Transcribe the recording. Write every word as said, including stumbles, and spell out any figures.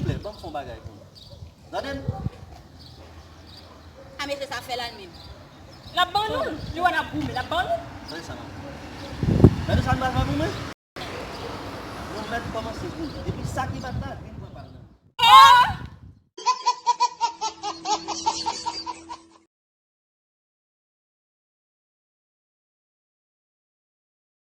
Silvouplè, ban m fè yon bagay pou nou. Tande m? A mesye sa fè la l menm. L ap ban nou l. Li wè n ap goumen, l ap ban nou l. Tande sa, madanm. Tande sa, nou pa fè pou mwen. Nou mèt kòmanse goumen. Epi sa ki bat la, vin pran pa l nan men.